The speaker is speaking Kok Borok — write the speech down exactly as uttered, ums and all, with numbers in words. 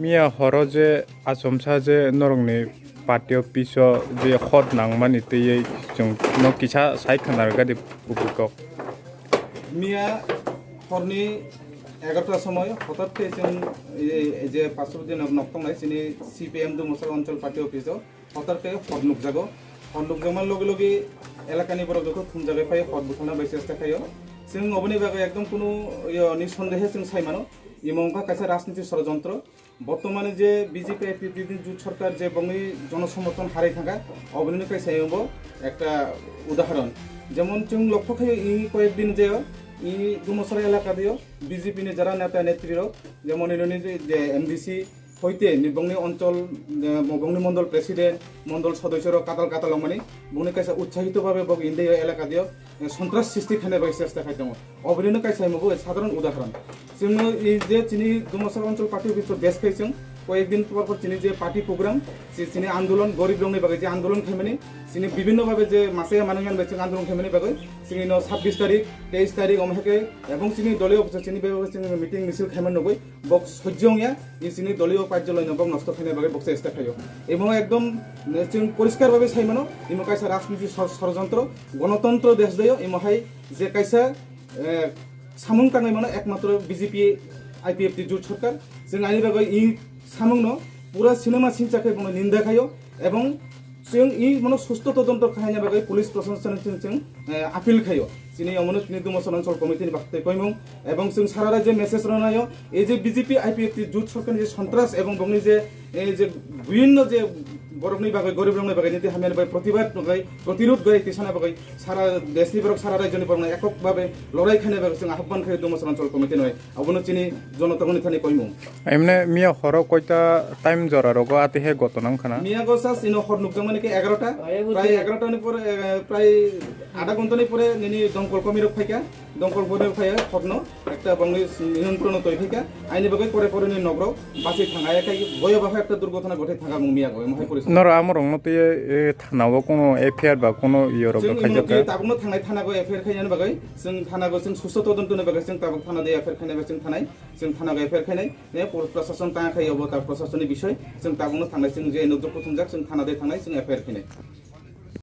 Miya horo je achomsa je norokni party office o je hot nangmani twiwi chwng no kisa sai khwna rwgadi kubui kok. Miya horni egarota somoi hotat khe chwng, e, e, je Pasupati nok, nok tongnai chini C P M Dumasra Anchal Party Office o hotar khe hot nukjago. Hot nukjakma loge loge elakani borok joto thumjagwi phai hot butharna bai chesta khaio. Chwng oboni bagwi ekdom kunu, yo, ni sondehe chwng sai mano. Imo wngkha kaisa rajniti sorojontro. Bortomane je B J P I P F T ni jut sorkar je bongni jonosomorthon harai thangkha, obonino kaisa imo bo ekta udahoron. Jemon chwng lokho khaio i koyek din je i Dumasra elaka dio B J P ni jara neta netri rok, jemon inoni je, je M D C, hoite ni bongni onchol, eh, bongni mondol president, mondol sodosyo rok katal katal wngmani, bongni kaisa utsahito babe bok India elaka dio, eh, sontras sristi khaina bai chesta khai tongo. Obonino kaisa imo bo sadharon udahoron. Chwngno i je chini Dumasra Anchal Party Office o des khai chwng koyek din por por chini je party program, chi-, chini andolon, gorib rokni bagwi je andolon khaimani, chini bibhinno babe je masaya manang yan bai chwng andolon khaimani bagwi, chini no sabbish tarik, teis tarik omo hai khe, ebong chini doliyo office o chini bai chwng meeting misil khaiman nugwi, bok sojjo wngya, i chini doliyo pajjoloino bok nosto khaina bagwi bok chesta khaio. Imo ekdom, eh, chwng poriskar babe sai mano, imo kaisa rajniti sor-, sorojontro, gonotontro desh dayo, imo hai je kaisa, eh, samung tangwi mano ekmatro B J P I P F T jut sorkar. Chwng ani bagwi i samungno pura cinema sincha khe bono ninda khaio, ebong chwng i mano susto todonto khaina bagwi police proshasonno chwng, chwng, eh, appeal khaio. Chini omono chini Dumasra Anchal Committee ni bakhtai koimung, ebong chwng sara rajyo message rwnaio, ei je B J P I P F T jut sorkarni je sontras ebong bongni je, ei je bibhinno je borokni bagwi, gorib rokni bagwi niti hamyani bagwi protibad nuknai, protirod goi tisana bagwi sara deshni borok, sara rajyoni borokno ekok babe lorai khaina bagwi chwng ahobban khaio Dumasra Anchal Committee noi. Abono chini jonotagoni thani koimung. Emne miya horo koita time jora rogo atihe gotona wngkhana? Miya go sas ino hor nukjakmani khe egarota. Prai egarota ni pore, eh, prai adha ghonta ni pore nini dongkol komi rok phaikha. Dongkol komi rok phaiya horno ekta bongni niyontrono toi phaikha. Aini bagwi pore pore ni nogrok bachwi thang aya khai boya baha ekta durgotona gothai thangkha mung miya go. Emo hai poristi. Noro amorokno twi, eh, thanao kono F I R ba kono iyorok chwng khaijak imo twi kha? Tabukno thangnai thana go F I R khainani bagwi chwng thana go chwng susto todonto ni bagwi chwng tabuk thana de F I R khainai bagwi chwng thanai. Chwng thana bai F I R khainai, ne, pro-, prosason tang khai obo ta prosasonni bisoi, chwng tabukno thangnai, chwng je nukjak kuthumjak, chwng thana de thangnai, chwng F I R khainai.